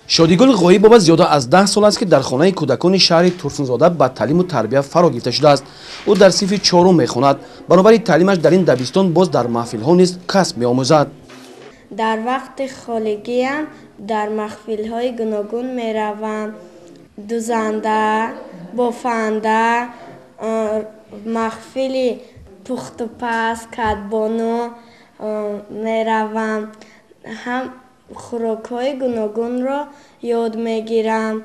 Шодигул Ғоибова зиёда аз 10 сол аст, ки дар хонаи кӯдакони шаҳри Турсунзода ба таълиму тарбия фаро гирифта шудааст. Ӯ дар синфи чорум мехонад. Баробари таълимаш дар ин дабистон боз дар маҳфилҳо низ касб меомӯзад. Дар вақти холигиам дар маҳфилҳои гуногун меравам. Дузанда, бофанда, маҳфили пухтупаз, кадбону меравам. Ҳам хӯрокҳои гуногунро ёд мегирам.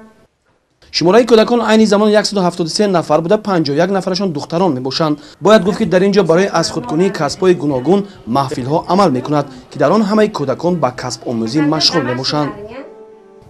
Шумораи кӯдакон айни замон 173 нафар буда, 51 нафарашон духтарон мебошанд. Бояд гуфт, ки дар ин ҷо барои аз худкунии касбҳои гуногун маҳфилҳо амал мекунад, ки дар он ҳамаи кӯдакон ба касбомӯзӣ машғул мебошанд.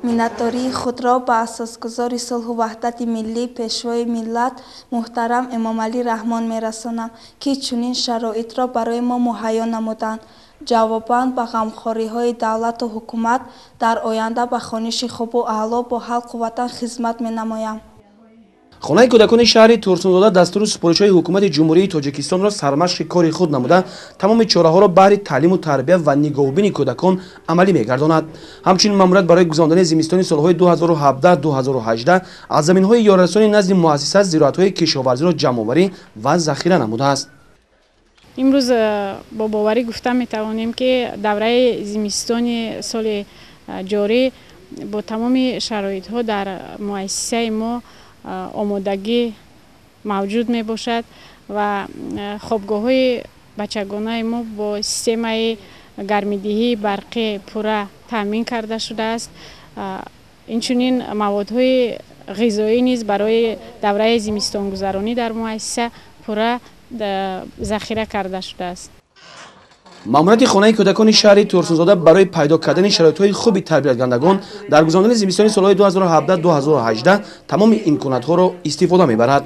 Миннатдории худро ба асосгузори сулҳу ваҳдати миллӣ, пешвои миллат муҳтарам Эмомалӣ Раҳмон мерасонам, ки чунин шароитро барои мо муҳайё намуданд. Ҷавобан ба ғамхориҳои давлату ҳукумат дар оянда ба хониши хубу аъло бо халқу ватан хизмат менамоям. Хонаи кӯдакони шаҳри Турсунзода дастуру супоришҳои ҳукумати Ҷумҳурии Тоҷикистонро сармашқи кори худ намуда, тамоми чораҳоро баҳри таълиму тарбия ва нигоҳубини кӯдакон амалӣ мегардонад. Ҳамчунин маъмурият барои гузарондани зимистони солҳои 2017-2018 аз заминҳои ёрирасони назди муассиса зироатҳои кишоварзиро ҷамъоварӣ ва захира намудааст. Имрӯз бо боварӣ гуфта метавонем, ки давраи зимистони соли ҷорӣ бо тамоми шароитҳо дар муассисаи мо омодагӣ мавҷуд мебошад ва хобгоҳҳои бачагонаи мо бо системаи гармидиҳии барқӣ пурра таъмин карда шудааст. Инчунин маводҳои ғизоӣ низ барои давраи зимистонгузаронӣ дар муассиса пурра захира карда шудааст. Маъмурияти хонаи кӯдакони шаҳри Турсунзода барои пайдо кардани шароитҳои хуби тарбиятгардагон дар гузарондани зимистони солҳои 2017-2018 тамоми имконотҳоро истифода мебарад.